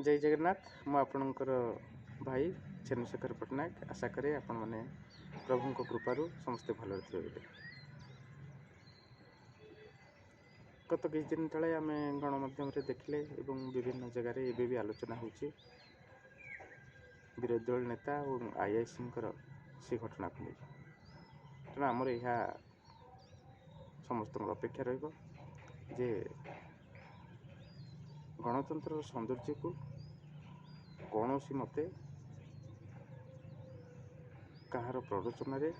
ଜୟ ଜଗନ୍ନାଥ। ମୁଁ ଆପଣଙ୍କର ଭାଇ ଚନ୍ଦ୍ରଶେଖର ପଟ୍ଟନାୟକ। ଆଶା କରେ ଆପଣମାନେ ପ୍ରଭୁଙ୍କ କୃପାରୁ ସମସ୍ତେ ଭଲରେ ଥିବେ ବୋଲି। ଗତ କିଛି ଦିନ ତଳେ ଆମେ ଗଣମାଧ୍ୟମରେ ଦେଖିଲେ ଏବଂ ବିଭିନ୍ନ ଜାଗାରେ ଏବେ ବି ଆଲୋଚନା ହେଉଛି ବିରୋଧୀ ଦଳ ନେତା ଏବଂ ଆଇଆଇସିଙ୍କର ସେ ଘଟଣାକୁ ନେଇ। ତେଣୁ ଆମର ଏହା ସମସ୍ତଙ୍କର ଅପେକ୍ଷା ରହିବ ଯେ ଗଣତନ୍ତ୍ରର ସୌନ୍ଦର୍ଯ୍ୟକୁ କୌଣସି ମତେ କାହାର ପ୍ରରୋଚନାରେ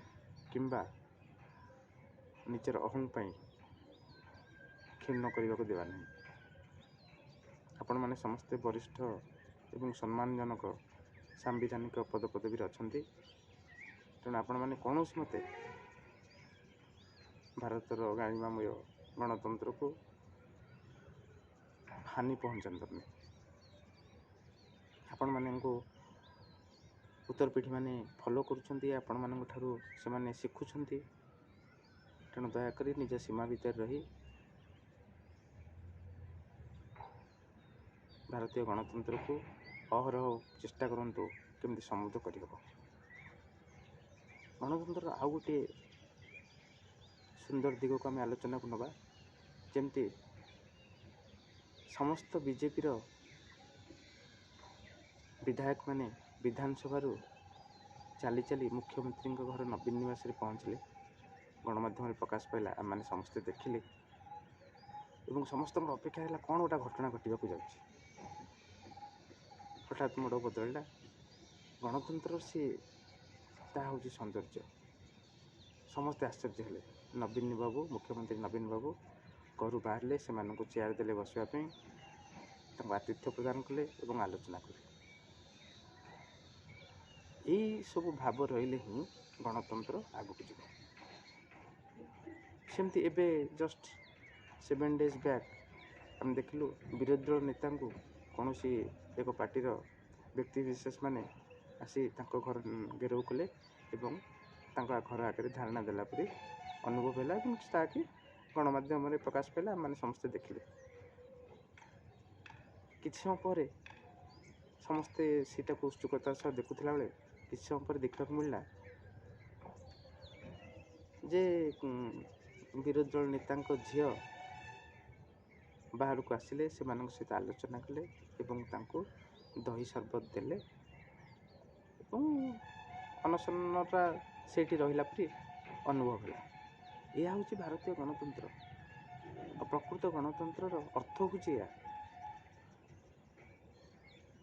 କିମ୍ବା ନିଜର ଅହଂ ପାଇଁ କ୍ଷୁଣ୍ଣ କରିବାକୁ ଦେବା ନାହିଁ। ଆପଣମାନେ ସମସ୍ତେ ବରିଷ୍ଠ ଏବଂ ସମ୍ମାନଜନକ ସାମ୍ବିଧାନିକ ପଦପଦବୀରେ ଅଛନ୍ତି, ତେଣୁ ଆପଣମାନେ କୌଣସି ମତେ ଭାରତର ଗାରିମାମୟ ଗଣତନ୍ତ୍ରକୁ ହାନି ପହଞ୍ଚାନ୍ତୁନି। ଆପଣମାନଙ୍କୁ ଉତ୍ତର ପିଢ଼ିମାନେ ଫଲୋ କରୁଛନ୍ତି, ଆପଣମାନଙ୍କ ଠାରୁ ସେମାନେ ଶିଖୁଛନ୍ତି। ତେଣୁ ଦୟାକରି ନିଜ ସୀମା ଭିତରେ ରହି ଭାରତୀୟ ଗଣତନ୍ତ୍ରକୁ ଅହରହ ଚେଷ୍ଟା କରନ୍ତୁ କେମିତି ସମୃଦ୍ଧ କରିହେବ। ଗଣତନ୍ତ୍ରର ଆଉ ଗୋଟିଏ ସୁନ୍ଦର ଦିଗକୁ ଆମେ ଆଲୋଚନାକୁ ନେବା, ଯେମିତି ସମସ୍ତ ବିଜେପିର ବିଧାୟକମାନେ ବିଧାନସଭାରୁ ଚାଲି ଚାଲି ମୁଖ୍ୟମନ୍ତ୍ରୀଙ୍କ ଘର ନବୀନ ନିବାସରେ ପହଞ୍ଚିଲେ। ଗଣମାଧ୍ୟମରେ ପ୍ରକାଶ ପାଇଲା, ଆମେମାନେ ସମସ୍ତେ ଦେଖିଲେ ଏବଂ ସମସ୍ତଙ୍କର ଅପେକ୍ଷା ହେଲା କ'ଣ ଗୋଟେ ଘଟଣା ଘଟିବାକୁ ଯାଉଛି। ହଠାତ୍ ମୋଡ଼ ବଦଳିଲା। ଗଣତନ୍ତ୍ରର ସିଏ ତାହା ହେଉଛି ସୌନ୍ଦର୍ଯ୍ୟ। ସମସ୍ତେ ଆଶ୍ଚର୍ଯ୍ୟ ହେଲେ। ନବୀନ ବାବୁ, ମୁଖ୍ୟମନ୍ତ୍ରୀ ନବୀନ ବାବୁ ଘରୁ ବାହାରିଲେ, ସେମାନଙ୍କୁ ଚେୟାର ଦେଲେ ବସିବା ପାଇଁ, ତାଙ୍କୁ ଆତିଥ୍ୟ ପ୍ରଦାନ କଲେ ଏବଂ ଆଲୋଚନା କଲେ। ଏଇସବୁ ଭାବ ରହିଲେ ହିଁ ଗଣତନ୍ତ୍ର ଆଗକୁ ଯିବ। ସେମିତି ଏବେ ଜଷ୍ଟ 7 ଡେଜ୍ ବ୍ୟାକ୍ ଆମେ ଦେଖିଲୁ ବିରୋଧୀ ଦଳ ନେତାଙ୍କୁ କୌଣସି ଏକ ପାର୍ଟିର ବ୍ୟକ୍ତିବିଶେଷମାନେ ଆସି ତାଙ୍କ ଘର ଘେରାଉ କଲେ ଏବଂ ତାଙ୍କ ଘର ଆଗରେ ଧାରଣା ଦେଲା ପରି ଅନୁଭବ ହେଲା ଏବଂ ତାହାକି ଗଣମାଧ୍ୟମରେ ପ୍ରକାଶ ପାଇଲା, ଆମେମାନେ ସମସ୍ତେ ଦେଖିଲେ। କିଛି ସମୟ ପରେ ସମସ୍ତେ ସେଇଟାକୁ ଉତ୍ସୁକତା ସହ ଦେଖୁଥିଲା ବେଳେ କିଛି ସମୟ ପରେ ଦେଖିବାକୁ ମିଳିଲା ଯେ ବିରୋଧୀ ଦଳ ନେତାଙ୍କ ଝିଅ ବାହାରକୁ ଆସିଲେ, ସେମାନଙ୍କ ସହିତ ଆଲୋଚନା କଲେ ଏବଂ ତାଙ୍କୁ ଦହି ସରବତ ଦେଲେ ଏବଂ ଅନଶନଟା ସେଇଠି ରହିଲା ପରି ଅନୁଭବ ହେଲା। ଏହା ହେଉଛି ଭାରତୀୟ ଗଣତନ୍ତ୍ର। ଆଉ ପ୍ରକୃତ ଗଣତନ୍ତ୍ରର ଅର୍ଥ ହେଉଛି ଏହା।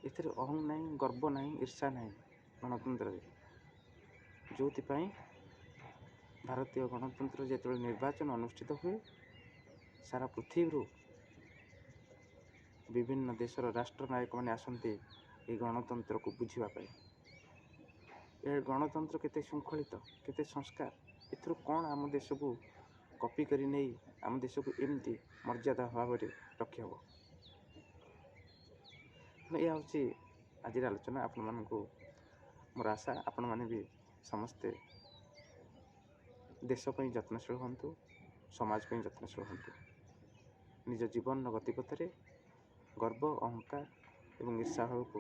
ଏଥିରେ ଅହଂ ନାହିଁ, ଗର୍ବ ନାହିଁ, ଈର୍ଷା ନାହିଁ ଗଣତନ୍ତ୍ରରେ। ଯେଉଁଥିପାଇଁ ଭାରତୀୟ ଗଣତନ୍ତ୍ର ଯେତେବେଳେ ନିର୍ବାଚନ ଅନୁଷ୍ଠିତ ହୁଏ, ସାରା ପୃଥିବୀରୁ ବିଭିନ୍ନ ଦେଶର ରାଷ୍ଟ୍ରନାୟକମାନେ ଆସନ୍ତି ଏହି ଗଣତନ୍ତ୍ରକୁ ବୁଝିବା ପାଇଁ। ଏ ଗଣତନ୍ତ୍ର କେତେ ଶୃଙ୍ଖଳିତ, କେତେ ସଂସ୍କାର, ଏଥିରୁ କ'ଣ ଆମ ଦେଶକୁ କପି କରି ନେଇ ଆମ ଦେଶକୁ ଏମିତି ମର୍ଯ୍ୟାଦା ଭାବରେ ରଖିହେବ। ଏହା ହେଉଛି ଆଜିର ଆଲୋଚନା। ଆପଣମାନଙ୍କୁ ମୋର ଆଶା ଆପଣମାନେ ବି ସମସ୍ତେ ଦେଶ ପାଇଁ ଯତ୍ନଶୀଳ ହୁଅନ୍ତୁ, ସମାଜ ପାଇଁ ଯତ୍ନଶୀଳ ହୁଅନ୍ତୁ। ନିଜ ଜୀବନର ଗତିପଥରେ ଗର୍ବ, ଅହଙ୍କାର ଏବଂ ଈର୍ଷାଭାବକୁ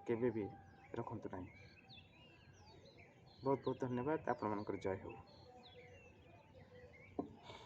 କେବେ ବି ରଖନ୍ତୁ ନାହିଁ। ବହୁତ ବହୁତ ଧନ୍ୟବାଦ। ଆପଣମାନଙ୍କର ଜୟ ହେଉ।